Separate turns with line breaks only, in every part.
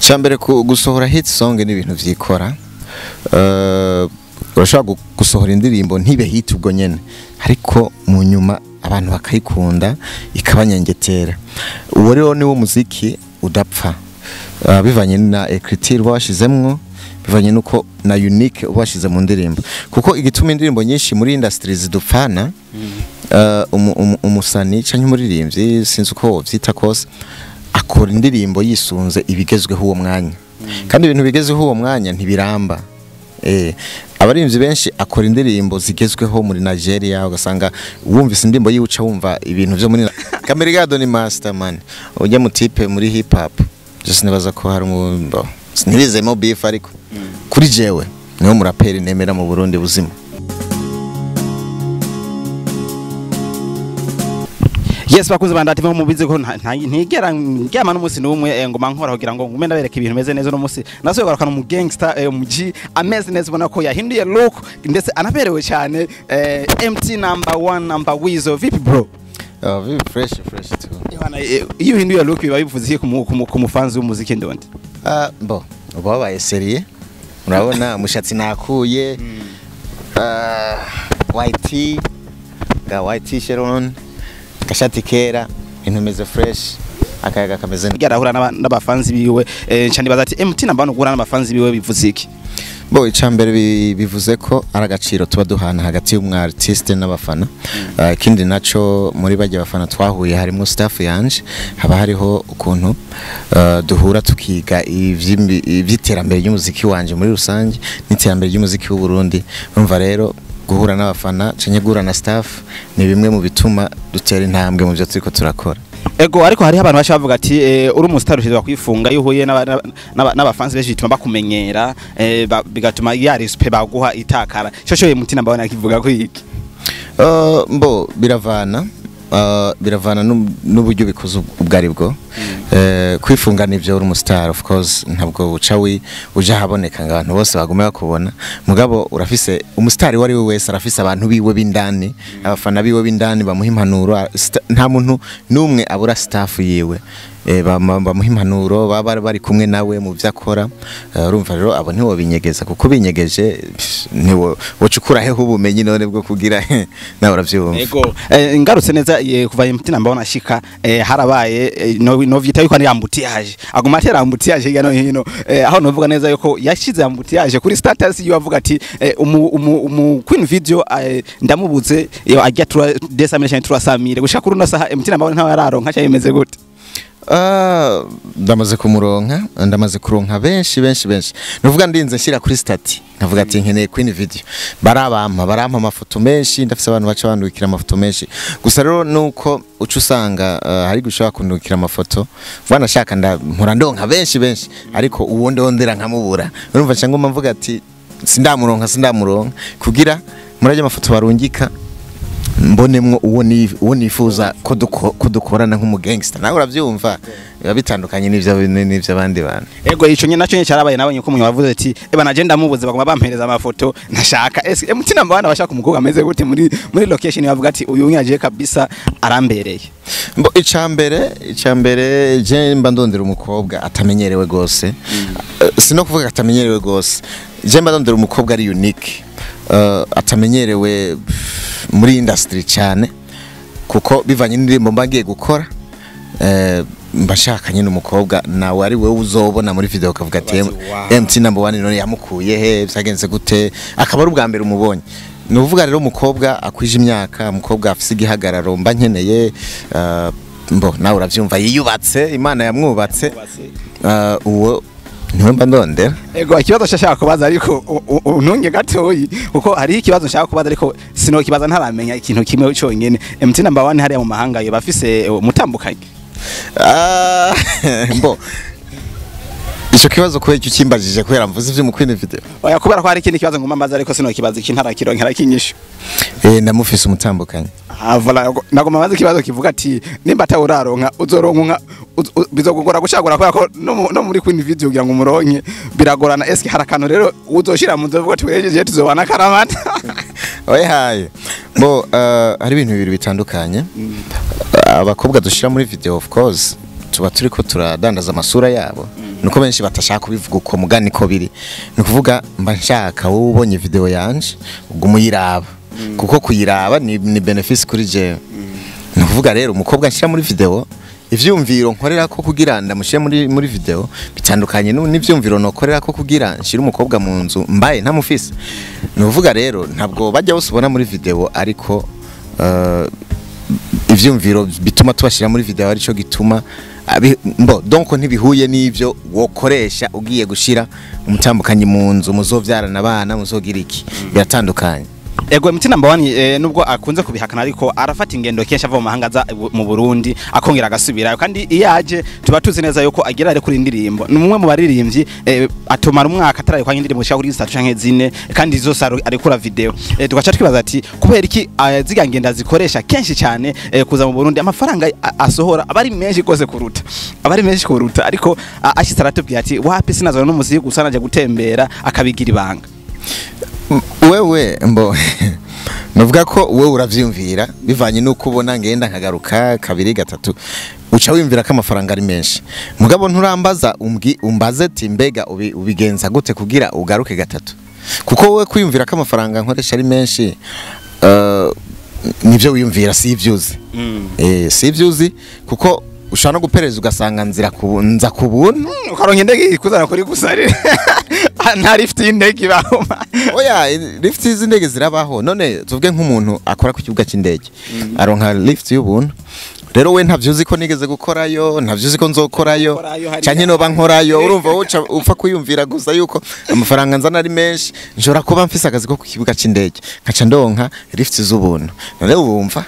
Cyambere, gusohora hit song ni ibintu vyikora. Urashobora gusohora indirimbo ntibe hit ubwo nyene, ariko mu nyuma abantu bakayikunda, ikabanyengetera. Uwo rero niwo muziki udapfa. Bivanye na écriture uba washizemwo, bivanye nuko na unique uba washize mu ndirimbo, kuko igituma indirimbo nyinshi muri industry zidupfana, umusani canke umuririmbyi, sinzi uko wovyita kose, akora indirimbo yisunze ibigezweho uwo mwanya, kandi ibintu bigezweho uwo mwanya ntibiramba. Abaririmbyi benshi akora indirimbo zigezweho muri Nigeria, ugasanga wumvise indirimbo yiwe uca wumva ibintu vyo muri Kamerigado. Ni masterman ujya mu type muri hip hop. Just nibaza ko hari mu sinibizemo beef, ariko kuri jewe niwe muraperi nemera mu Burundi buzima.
Yes, bakunze bandati mu mubizi ko ntigera ndyama n'umunsi n'umwe, ngoma nkora kugira ngo ngume ndabereka ibintu bimeze neza. No munsi naso garukana mu gangster, mu G ameze neza, ubona ko yahinduye look ndetse anaberewe cyane, MT number 1, number Wizo. Vipi bro?
Oh, very fresh, fresh too.
Bana, iyo uhinduye look biba bivuze iki ku mufanzi w'umuziki ndondi?
Ah, bo uba wabaye sérieux. Urabona umushatsi nakuye, white tee, ga white t-shirt on, gashati kera, ibintu bimeze fresh, akayaga kameze neza.
Yarahura n'abafanzi biwe, nca nibaza ati MT number 1 guhura n'abafanzi biwe bivuze iki?
Bo, icambere bivuze ko ari agaciro tuba duhana hagati y'umu artiste n'abafana. Ikindi naco, muri bajya bafana twahuye harimo staff yanje, haba hariho ukuntu duhura tukiga ivy'iterambere ry'umuziki wanje muri rusange n'iterambere ry'umuziki w'u Burundi. Urumva rero, guhura n'abafana canke guhura na staff ni bimwe mu bituma dutera intambwe mu byo turiko turakora.
Ego, ariko hariho abantu bacha bavuga ati uri umustar ushobora kwifunga, iyo uhuye n'abafansi benshi bituma bakumenyera, bigatuma ya respect baguha itakara. Shosho MT number 1 akivuga ko iki?
Mbo biravana n'uburyo bikoze ubwo ari bwo. Kwifunga nivyo, uri umustar, of course ntabwo uca uja haboneka ngo abantu bose bagume bakubona, mugabo urafise umustar uwo ari we wese arafise abantu biwe b'indani, abafana biwe b'indani bamuha impanuro. Nta muntu n'umwe abura staff yiwe, bamuha impanuro, baba bari kumwe nawe mu byo akora. Urumva rero abo ntiwobinyegeza, kuko binyegeje ntiwo wocukura heho ubumenyi none bwo kugira nawe uravyumva.
Ego, ngarutse neza, kuva MT number 1 ashika, harabaye, no vyita yuko ari embouteillage, aguma atera embouteillage hirya no hino, aho novuga neza yuko yashize embouteillage kuri status yiwe, avuga ati umu queen video, ndamubuze iyo ajya 200 cyangwa 300. Gushika kuri uno saha MT number 1 ntawe araronka cyangwa imeze gute?
Ah, ndamaze kumuronka, ndamaze kuronka benshi benshi benshi. Nuvuga ndinze nshyira kuri statut nkavuga ati nkeneye queen video, barampa amafoto menshi. Ndafise abantu baca bandukira amafoto menshi. Gusa rero nuko uca usanga hari gushaka kundukira amafoto wanashaka, mpora ndonka benshi benshi, ariko uwo ndondera nkamubura. Urumva cyangwa mvuga ati sindamuronka, sindamuronka, kugira murajya amafoto barungika mbonemwo uwo nifuza ko dukorana nk'umugangster. Nawe uravyumva, biba bitandukanye n'ivyo abandi bantu.
Ego, ico nyene naco nyene cyarabaye. Nabonye ko umuntu wavuze ati eba naje ndamubuze, baguma bampereza amafoto ntashaka. Ese MT number 1 abashaka umukobwa ameze gute muri location, bavuga ati uyu nyaje kabisa arambereye?
Mbo, icambere je mba ndondera umukobwa atamenyerewe gose. Sino kuvuga atamenyerewe gose, je mba ndondera umukobwa ari unique, atamenyerewe muri industry cyane, kuko bivanye n'indirimbo mba ngiye gukora, mba shaka nyine umukobwa nawe ari wewe uzobona muri video ukavuga ati
Wow.
MT number 1 none yamukuye he, byagenze gute, akaba ari ubwa mbere umubonye. Ni ukuvuga rero umukobwa akwije imyaka, umukobwa afise igihagararo mba nkeneye, mbo nawe uravyumva, yiyubatse, Imana yamwubatse, uwo niwe mba ndondera.
Ego, ikibazo nshaka kubaza, ariko untunge gatoyi, kuko hariho ikibazo nshaka kubaza ariko sinokibaza ntaramenya ikintu kimwe cyonyine. MT number 1 hariya mu mahanga yo bafise umutambukanyi?
Ah, mbo ico kibazo kubera icyo ukimbajije, kubera mvuze ivyo mu queen video?
Oya, kubera ko hari ikindi kibazo nguma mbaza, ariko sinokibaza iki ntarakironkera kinyishu.
Ndamufise umutambukanyi.
Ah, voilà, nagoma mbaza ikibazo kivuga ati nimba atawuraronka uzoronka bizogugora gucagura, kubera ko no muri queen video kugira ngo umuronke biragorana. Eske hari akantu rero uzoshira mu nzovuga ati wejeje tuzobana karamata?
Oya, bo hari ibintu bibiri bitandukanye. Abakobwa dushira muri video, of course tuba turiko turadandaza amasura yabo. Nuko benshi batashaka kubivuga uko mugani ko biri. Ni kuvuga mba nshaka wowe ubonye video yanje uguma uyiraba, kuko kuyiraba ni bénéfice kuri jewe. Ni ukuvuga rero umukobwa nshira muri video, ivyumviro nkorera ko kugira ndamushire muri video bitandukanye n'ivyumviro nokorera ko kugira nshire umukobwa mu nzu mbaye ntamufise. Ni ukuvuga rero ntabwo bajya bose ubona muri video, ariko ivyumviro bituma tubashira muri video arico gituma mbo donc ntibihuye n'ivyo wokoresha ugiye gushira umutambukanyi mu nzu muzovyarana abana muzogira iki, biratandukanye.
Ego, MT Number 1, nubwo akunze kubihakana, ariko arafata ingendo kenshi ava mu mahanga aza mu Burundi, akongera agasubirayo, kandi iyo aje tuba tuzi neza yuko agira ari kuri indirimbo. Ni umwe mu baririmbyi atumara umwaka atarayikwa indirimbo zishika kuri zitatu canke zine, kandi zose arekura video. Tugaca twibaza ati kubera iki ziga ngenda zikoresha kenshi cyane kuza mu Burundi, amafaranga asohora aba ari menshi gose kuruta, aba ari menshi kuruta, ariko ashitse aratubwira ati wapi, sinazana n'umuziki gusa, naje gutembera, akabigira ibanga.
Wewe mbo nuvuga ko wewe uravyumvira bivanye nuko ubona ngenda nkagaruka kabiri gatatu, uca wiyumvira ko amafaranga ari menshi, mugabo nturambaza umbaze ati mbega ubigenza gute kugira ugaruke gatatu? Kuko wowe kwiyumvira ko amafaranga nkoresha ari menshi, nivyo wiyumvira, si ivyuzi. Si ivyuzi, kuko ushobora no gupereza ugasanga nzira ku nza ku buntu.
Ukaronka indege ikuzana kuri gusa, nta lift y'indege ibaho.
Oya, lift z'indege zirabaho. None tuvuge nk'umuntu akora ku kibuga cy'indege aronka lift y'ubuntu. Rero we ntavyo uzi ko nigeze gukorayo, ntavyo uzi ko nzokorayo
Nkorayo hariya.
Canke noba nkorayo. Urumva wowe upfa kwiyumvira gusa yuko amafaranga nzana ari menshi. Nshobora kuba mfise akazi ko ku kibuga c'indege nkaca ndonka lift z'ubuntu, none wumva?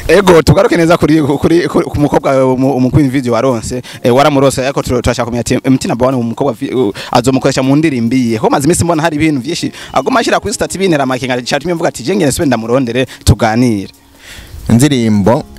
Ego, tugaruke neza kuri ku mukobwa umu Queen Video waronse, waramurose, ariko turashaka kumenya ati MT Number 1 umukobwa azomukoresha mu ndirimbo iyihe? Ko maze iminsi mbona hari ibintu vyinshi agoma ashira kuri status bintera amakenga, cyatumye mvuga ati je ngene sube ndamurondere tuganire.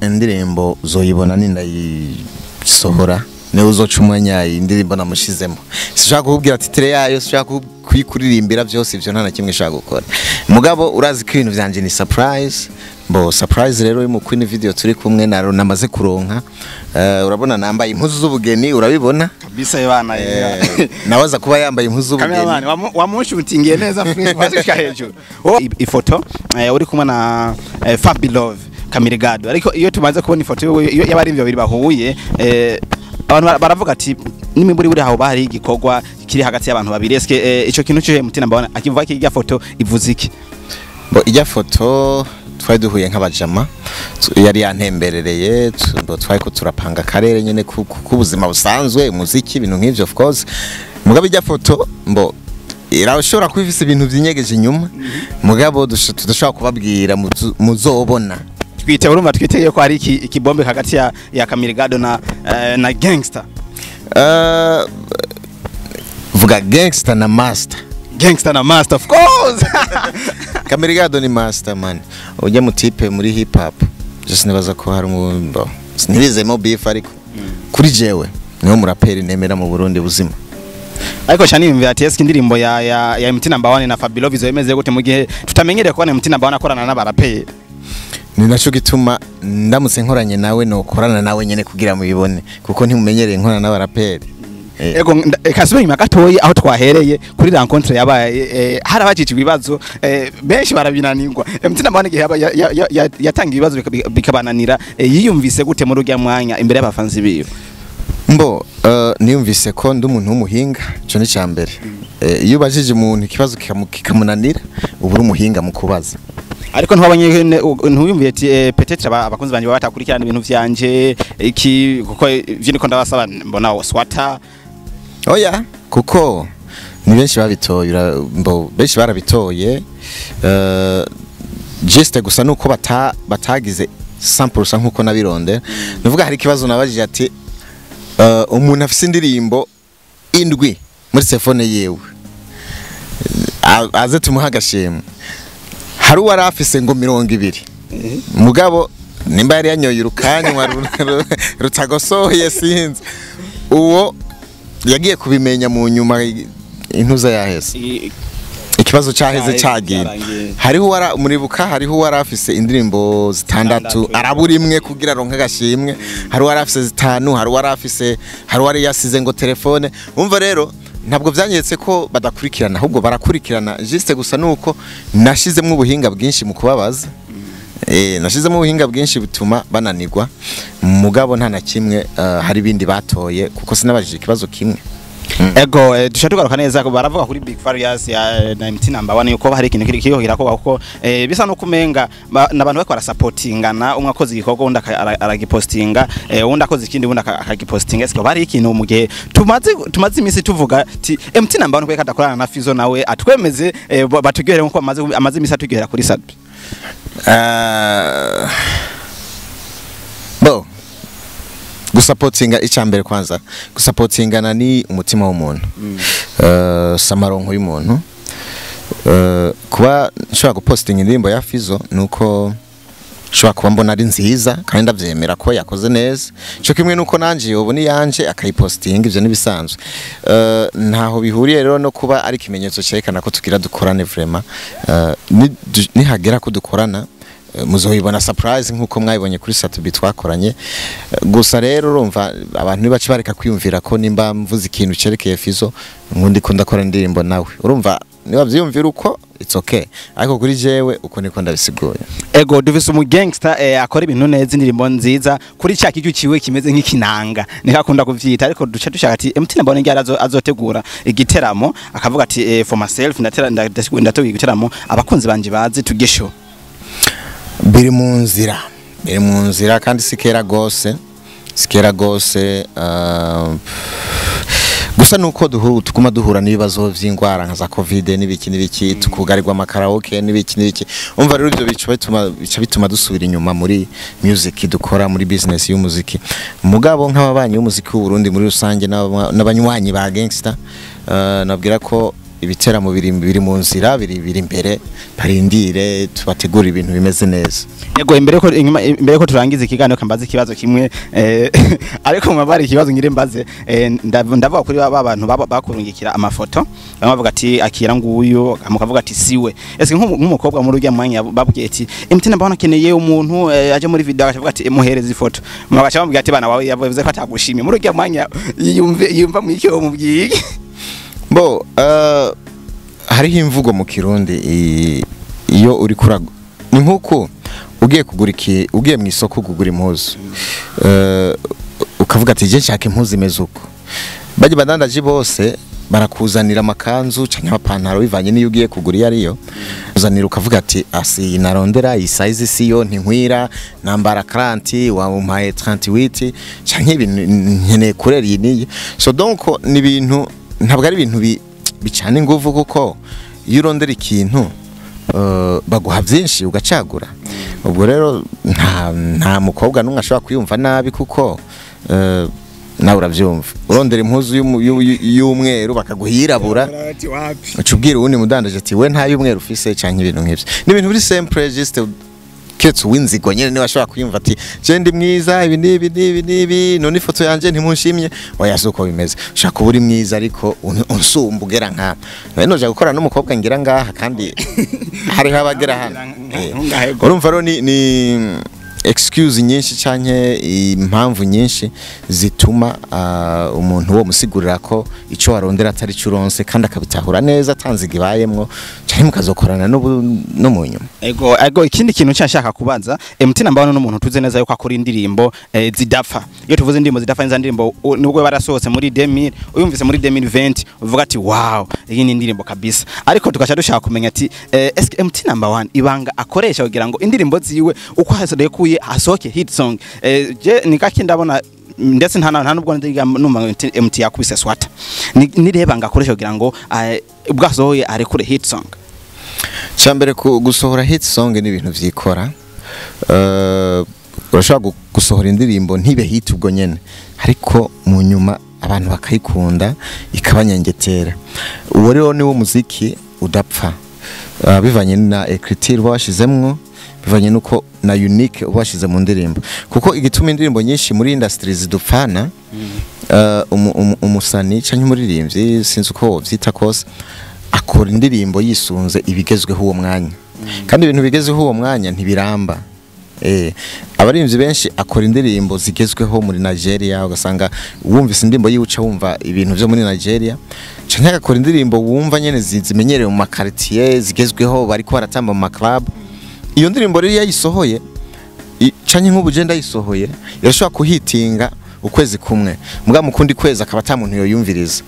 Indirimbo uzoyibona nindayisohora, niwe uzoca umwanya indirimbo namushizemo. Sinshaka kukubwira titre yayo, sinshaka kuyikuririmbira byose ivyo, nta na kimwe nshaka gukora. Mugabo urazi ko ibintu vyanje ni surprise. Bo surprise rero yo mu Queen Video turi kumwe na namaze kuronka, urabona nambaye impuzu z'ubugeni, urabibona?
Kabisa bana.
Nawaza kuba yambaye impuzu z'ubugeni.
Cameraman wamushutingiye neza fresh washika hejuru. Oh, ifoto uri kumwe na Fabi Love Kamirigado, ariko iyo tumaze kubona ifoto iyo y'abarimvyo babiri bahuye, abantu baravuga ati n'imimburi buri aho bahari igikorwa kiri hagati y'abantu babiri. Eske ico kintu cyo MT Number 1 akivuga ko irya foto ivuze iki?
Bo ijya foto twari duhuye nk'abajama, yari yantemberereye, bo twari ko turapanga akarere nyene k'ubuzima busanzwe, umuziki, ibintu nk'ivyo of course. Mugabo ijya foto mbo irashobora kuba ifise ibintu vyinyegeje inyuma, mugabo tudashobora kubabwira, muzobona.
Twite, urumva twiteye ko hari ikibombe hagati ya Kamirigado na Gangster.
Vuga Gangster na Master.
Gangster na Master, of course.
Kamirigado ni master man, ujya mu type muri hip hop just nibaza ko hari umbo sinibizemo beef, ariko kuri jewe niwo muraperi nemera mu Burundi buzima.
Ariko shani yumvira ati eske indirimbo ya MT Number 1 na Fabio Vizo imeze gute mu gihe tutamenyereye kubona MT Number 1 akorana n'abaraperi?
Ni naco gituma ndamutse nkoranye nawe nokorana nawe nyene kugira mubibone, kuko ntimumenyereye nkorana n'abaraperi.
Ego, kasubire inyuma gatoyi aho twahereye kuri rencontre yabaye, harabajije ibibazo, benshi barabinanirwa. MT Number 1 igihe yatanga ibibazo bikabananira, yiyumvise gute muri urya mwanya imbere y'abafanzi biwe?
Mbo niyumvise ko ndi umuntu w'umuhinga, ico ni cambere. Iyo ubajije umuntu ikibazo kikamunanira, uba uri umuhinga mu kubaza.
Ariko ntiwabonye ntuyumviye ati peut-être abakunzi banje baba batakurikirana ibintu vyanje iki, kuko ivyo niko ndabasaba mbona swata?
Oya, kuko ni benshi babitoye, mbo benshi barabitoye, juste gusa nuko batagize 100% nkuko nabirondera. Nuvuga hari ikibazo nabajije ati umuntu afise indirimbo indwi muri telefone yewe aze tumuha agashimwe. Hari uwari afise ngo 20, mugabo nimba yari yanyoye urukanywa rutagosoye sinzi, uwo yagiye kubimenya mu nyuma intuza yahese. Ikibazo caheze, cagiye.
Cyarangiye.
Hariho wara muribuka, hariho warafise indirimbo zitandatu,
Zitandatu.
arabura imwe kugira aronke agashimwe. Hari warafise zitanu, hari warafise, hari wari yasize ngo telefone. Umva rero, ntabwo byanyeretse ko badakurikirana, ahubwo barakurikirana. Juste gusa nuko nashizemo ubuhinga bwinshi mu kubabaza. Nashizemo ubuhinga bwinshi butuma bananirwa, mugabo nta na kimwe, hari ibindi batoye kuko sinabajije ikibazo kimwe.
Ego, dushaka tugaruka neza ko baravuga kuri Big Farious ya na MT number 1 yuko hari ikintu kiri kirakorwa, kuko bisa no kumenga n'abantu bariko barasapotingana, umwe akoze igikorwa undi aragipostinga, undi akoze ikindi undi akagipostinga. Ese bari ikintu mu gihe tumaze iminsi tuvuga ti MT number 1 kweka adakorana na Fizo, nawe atwemeze, baturyohere nkuko amaze iminsi aturyohera kuri Sadbi?
Bo gusapotinga, icambere kwanza gusapotingana ni umutima w'umuntu, samaronko y'umuntu. Kuba nshobora gupostinga indirimbo ya Fizo nuko nshobora kuba mbona ari nziza kandi ndavyemera ko yakoze neza, cyo kimwe nuko nanje yobona iyanje akayipostinga. Ivyo nibisanzwe. Ntaho bihuriye rero no kuba ari ikimenyetso cyerekana ko tugira dukorane. Vraiment, nihagera ko dukorana, muzoyibona surprise nkuko mwayibonye kuri Satubi twakoranye. Gusa rero urumva abantu nibace bareka kwiyumvira ko nimba mvuze ikintu cerekeye Fizo nkundi ko ndakora indirimbo nawe. Urumva niba vyiyumvira uko, it's okay, ariko kuri jewe uko niko ndabisiguye.
Ego, dufise umu gangster akora ibintu neza, indirimbo nziza kuri cya kijyu ciwe kimeze nk'ikinanga, niko akunda kuvyita. Ariko duca dushaka ati MT mbone ngira azotegura igiteramo, akavuga ati for myself ndatera ndategura igiteramo, abakunzi banje bazi tugesho.
Biri mu nzira, biri mu nzira, kandi si kera gose, si kera gose. Gusa nuko tuguma duhura n'ibibazo vy'ingwara nka za Covid n'ibiki n'ibiki, tukugarirwa amakaraoke n'ibiki n'ibiki. Umva rero, ivyo bica bituma dusubira inyuma muri music dukora, muri business y'umuziki. Mugabo nk'ababanyi b'umuziki w'u Burundi muri rusange n'abanywanyi ba gangster, nabwira ko ibiteramo biri mu nzira, biri imbere, barindire tubategura ibintu bimeze neza.
Yego, imbere ko inyuma, imbere ko turangiza ikiganiro, kambaze ikibazo kimwe, ariko mabari ikibazo ngire mbaze, ndavuga kuri ba bantu bakurungikira amafoto, bamwe bavuga ati akira nguyu, mukavuga ati siwe. Ese nk'umukobwa muri urya mwanya babwiye ati MT mbona akeneye umuntu, aje muri video, akavuga ati muhereze ifoto, mugaca bamubwira ati bana wawe yavuze ko atagushimye, muri urya mwanya yumve yumva mwicyo mubwiye?
Bo, hariho imvugo mu Kirundi, iyo uri kurago ni nkuko ugiye kugura iki, ugiye mu isoko kugura impuzu, ukavuga ati je nshaka impuzu imeze uko, bajya badandaji bose barakuzanira amakanzu canke amapantaro bivanye n'iyo ugiye kugura iyo ariyo. Uzanira ukavuga ati asi narondera iyi size siyo, ntinkwira, nambara 40 wampaye 38, canke ibintu nkeneye kurera iyi niyi. So donc ni ibintu, ntabwo ari ibintu bicana inguvu, kuko iyo urondera ikintu, baguha byinshi ugacagura. Ubwo rero nta mukobwa n'umwe ashobora kwiyumva nabi, kuko nawe urabyumva, urondera impuzu y'umweru bakaguha iyirabura, uca ubwira uwundi mudandaje ati we nta y'umweru ufise, canke ibintu nk'ivyo. Ni ibintu biri simple, juste keretse uwinzigo nyene niwe ashobora kwiyumva ati je ndi mwiza ibi n'ibi n'ibi n'ibi, none ifoto yanje ntimunshimye. Oya, si uko bimeze. Ushaka kuba uri mwiza ariko unsumba ugera nka none noja gukora n'umukobwa ngira ngaha kandi hariho abagera hano. Urumva rero ni excuse nyinshi canke impamvu nyinshi zituma umuntu wo musigurira ko ico warondera atari cyo uronse, kandi akabitahura neza atanziga ibayemwo, canke mukazokorana no mu nyuma.
Ego, ikindi kintu nshaka kubaza MT number 1, n'umuntu tuze neza yuko akora indirimbo zidapfa. Iyo tuvuze indirimbo zidapfa, niza ndirimbo nubwo barasohotse muri 2000, uyumvise muri 2020 uvuga ati wow, iyi ni indirimbo kabisa. Ariko tugaca dushaka kumenya ati eske MT number 1 ibanga akoresha kugira ngo indirimbo ziwe uko hasodekuye hasohoke hit song? Je nikaki ndabona ndetse nta nubwo ndiga numva ngo MT yakubise swata. Nireba ngo akoresha kugira ngo ubwasohoye arekure hit song.
Cyambere, gusohora hit song ni ibintu vyikora. Urashobora gusohora indirimbo ntibe hit ubwo nyene, ariko mu nyuma abantu bakayikunda ikabanyengetera. Uwo rero ni wo muziki udapfa. Bivanye na écriture uba washizemwo, bivanye nuko na unique uba washize mu ndirimbo, kuko igituma indirimbo nyinshi muri industry zidupfana, umusani canke umuririmbyi, sinzi uko wovyita kose, Akora indirimbo yisunze ibigezweho uwo mwanya, kandi ibintu bigezweho uwo mwanya ntibiramba. Abaririmbyi benshi akora indirimbo zigezweho muri Nigeria, ugasanga wumvise indirimbo yiwe uca wumva ibintu vyo muri Nigeria, canke agakora indirimbo wumva nyene zimenyerewe mu ma quartier, zigezweho bariko baratamba mu ma club. Iyo ndirimbo rero yayisohoye, canke nk'ubu je ndayisohoye, irashobora kuhitinga ukwezi kumwe, muga mu kundi kwezi akaba ata muntu yoyumviriza.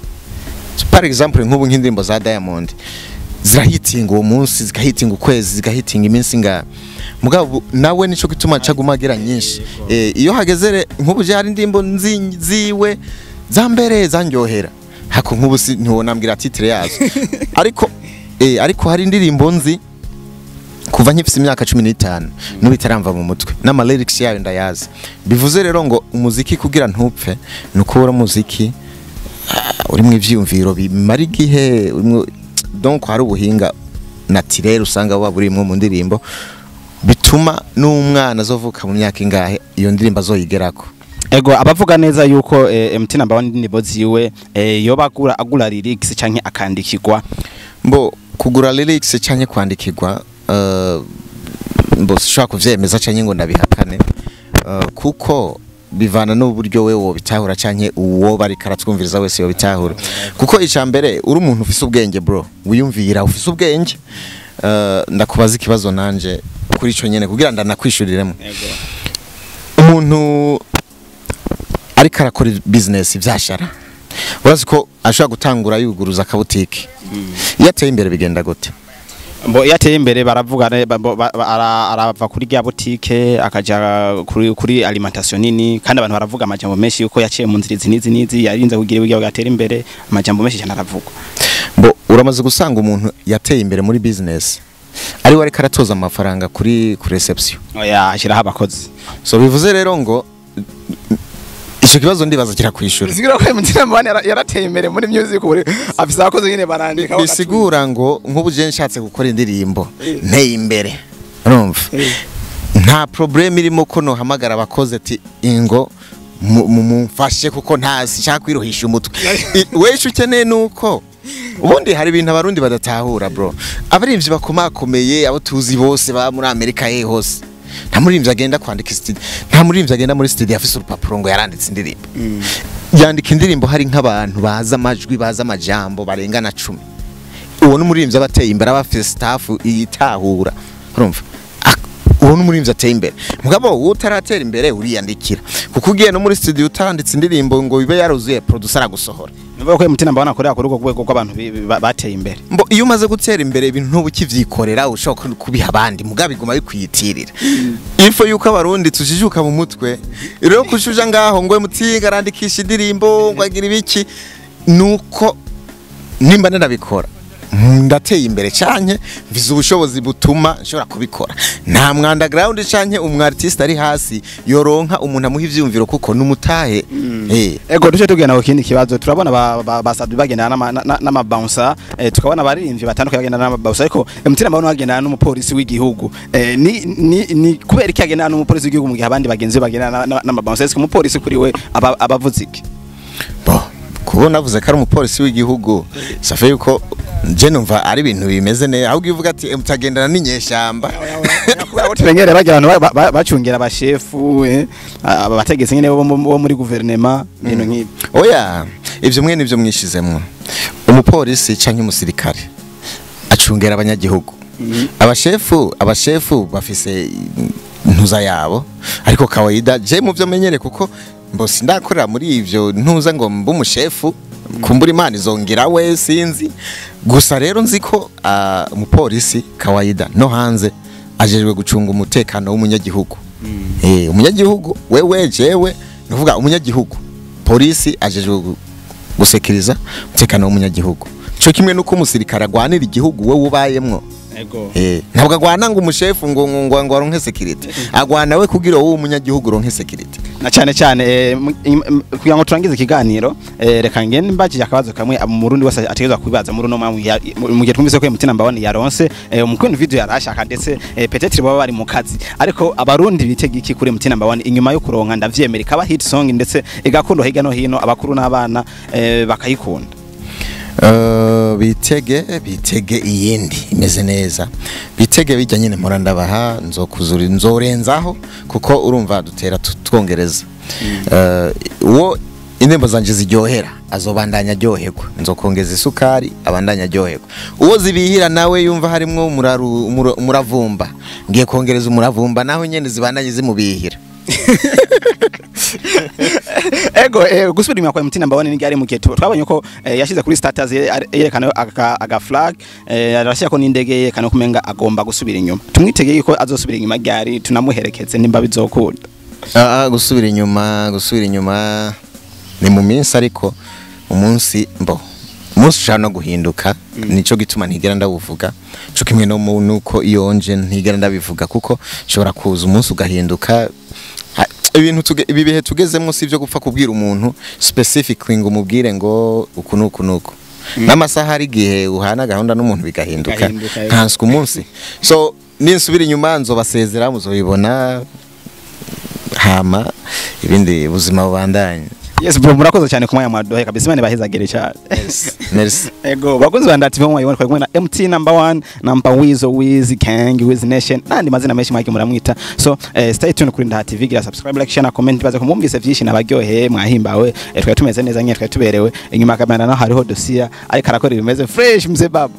Par exemple, nk'ubu nk'indirimbo za Diamond zirahitinga uwo munsi, zikahitinga ukwezi, zikahitinga iminsi nga mugabo nawe nico gituma caguma agira nyinshi. Iyo hageze nk'ubu je hari indirimbo ziwe za mbere zanyohera, hako nk'ubu si ntiwonambwira titre yazo, ariko hari indirimbo nzi kuva nkifise imyaka 15 n'ubu itaramva mu mutwe, n'ama lyrics yayo ndayazi. Bivuze rero ngo umuziki kugira ntupfe nuko uri umuziki urimwo ivyiyumviro bimara igihe, urimwo donc hari ubuhinga naturel usanga buba burimwo mu ndirimbo, bituma n'umwana azovuka mu myaka ingahe iyo ndirimbo azoyigerako.
Ego, abavuga neza yuko MT number 1 indirimbo ziwe yoba agura lyrics canke akandikirwa.
Mbo kugura lyrics canke kwandikirwa, mbo sishobora kuvyemeza canke ngo ndabihakane, kuko bivana n'uburyo we wobitahura canke uwo bariko aratwumviriza wese yobitahura. Kuko icambere uri umuntu ufise ubwenge bro, wiyumvira ufise ubwenge, ndakubaza ikibazo nanje kuri ico nyene kugira ndanakwishuriremo. Umuntu ariko arakora business ivyashara, urazi ko ashobora gutangura yuguruza akabutike, iyo ateye imbere bigenda gute?
Mbo iyo ateye imbere baravuga arava kuri rya butike akaja kuri alimentation nini, kandi abantu baravuga amajambo menshi yuko yaciye mu nzira izi n'izi n'izi, yarinze kugira ibyo gatera imbere, amajambo menshi cyane aravugwa.
Mbo uramaze gusanga umuntu yateye imbere muri business ari we ariko aratoza amafaranga kuri reception?
Oya, ashyiraho abakozi.
So bivuze rero ngo ico kibazo ndibaza kirakwishura.
Bisigura ko MT number 1 yarateye imbere muri music, ubu afise abakozi nyene barandika.
Bisigura ngo nk'ubu je nshatse gukora indirimbo nteye imbere, urumva nta problem irimo ko nohamagara abakozi ati ingo mumfashe kuko ntazi nshaka kwiruhisha umutwe. Wewe ico ukeneye nuko ubundi hari ibintu abarundi badatahura bro. Abarimvyi bakomakomeye abo tuzi bose ba muri Amerika ye hose, nta muririmvyi agenda kwandika studio, nta muririmvyi agenda muri studio afise urupapuro ngo yaranditse indirimbo. Yandika indirimbo hari nk'abantu baza amajwi, baza amajambo barengana 10. Uwo n'umuririmvyi abateye imbere aba afise staff yitahura, urumva uwo n'umuririmvyi ateye imbere. Mugabo wowe utaratera imbere uriyandikira, kuko ugiye no muri studio utaranditse indirimbo ngo bibe yaruzuye, producer aragusohora.
Nivuga ko MT number 1 akorera kuri urwo rwego rw'abantu bateye imbere.
Mbo iyo umaze gutera imbere ibintu ntubu kivyikorera, ushobora kubiha abandi mugabo biguma bikwiyitirira. Info yuko abarundi tujijuka mu mutwe rero kushuja ngaho ngo MT arandikisha indirimbo ngo agira ibiki, nuko nimba ndanabikora ndateye imbere canke mvize ubushobozi butuma nshobora kubikora. Nta mwanda ground canke umu artiste ari hasi yoronka umuntu amuha ivyumviro kuko numutahe.
Ego, duce tugenda ku kindi kibazo. Turabona basadwi bagenda n'ama bouncer, tukabona abaririmbyi batandukanye bagenda n'ama bouncer, ariko MT number 1 bagenda n'umupolisi w'igihugu. Ni kubera iki agenda n'umupolisi w'igihugu mu gihe abandi bagenzi bagenda n'ama bouncer? Ese umupolisi kuri we abavuze iki?
Bo kubona avuze ko ari umupolisi w'igihugu, safe yuko nje numva ari ibintu bimeze neza, ahubwo ivuga ati mutagendana n'inyeshamba.
Kubera ko tumenyereye bagira abantu bacungera abashefu, abategetsi nyene bo muri guverinema, ibintu nk'ibi.
Oya, ivyo mwe nivyo mwishizemwo. Umupolisi canke umusirikare acungera abanyagihugu. Abashefu bafise ntuza yabo, ariko kawaida je mu vyo menyere kuko mbo sindakorera muri ivyo ntuza ngo mbe umushefu, kumbura Imana izongera we sinzi. Gusa rero nzi ko umupolisi kawaida no hanze ajejwe gucunga umutekano w'umunyagihugu. Umunyagihugu wewe jewe nuvuga umunyagihugu, polisi ajejwe gusekiriza umutekano w'umunyagihugu. Cyo kimwe nuko umusirikare agwanira igihugu wewe ubayemwo. Ntabwo agwana ngo umushefu ngo ngo ngo aronke security, agwana we kugira wowe umunyagihugu uronke security.
Na cyane cyane kugira ngo turangize ikiganiro, reka ngende mbajije akabazo kamwe Murundi wese ategerezwa kwibaza muri uno mwanya mu gihe twumvise ko MT number 1 yaronse umukunzi video yarashaka, ndetse peut-être baba bari mu kazi, ariko abarundi bitega iki kuri MT number 1 inyuma yo kuronka ndavyemera ikaba hit song ndetse igakundwa hirya no hino, abakuru n'abana bakayikunda?
Bitege iyindi imeze neza, bitege bijya nyine mpora ndabaha, nzokuzura nzorenzaho kuko urumva dutera twongereza. Uwo indirimbo zanje ziryohera azobandanya aryoherwa, nzokongeza isukari abandanya aryoherwa. Uwo zibihira nawe yumva harimwo umuravumba, ngiye kongereza umuravumba naho nyene zibandanye zimubihira.
Ego, gusubira inyuma kwa MT number 1 ni ryari mu gihe twabonye ko yashize kuri status yerekana aga flag, arashira ko n'indege yerekana ko umenga agomba gusubira inyuma? Tumwitegeye yuko azosubira inyuma ryari, tunamuherekeze nimba bizokunda?
Gusubira inyuma ni mu minsi, ariko umunsi mbo umunsi ushobora no guhinduka, nico gituma ntigera ndawuvuga, co kimwe no mu nuko iyo nje ntigera ndabivuga, kuko nshobora kuza umunsi ugahinduka. Ibintu ibi bihe tugezemo si ibyo gupfa kubwira umuntu specifically ngo umubwire ngo uku nuku nuku n'amasaha. Hari igihe uhana gahunda n'umuntu bigahinduka.
Bigahinduka, yego.
Nkanswe umunsi. So ninsubira inyuma nzobasezera, muzobibona, hama ibindi buzima bubandanye.
Yes bro, murakoze cyane ku mwanya mwaduhaye kabisa, Imana ibahezagire cyane.
Merci.
Ego, bakunzi ba Ndati mwayibona, twari kumwe na MT number 1, number Wizo, Wiz Gang, Wiz Nation nandi mazina menshi mwaki muramwita. So stay tuned kuri Ndaha TV, gira subscribe, like, share na comment. Baze kumwumvise vyinshi nabaryoheye, mwahimbawe. Twari tumeze neza nyine, twari tuberewe. Inyuma ya kamera naho hariho dossier ariko arakora ibimeze fresh, mzee baba.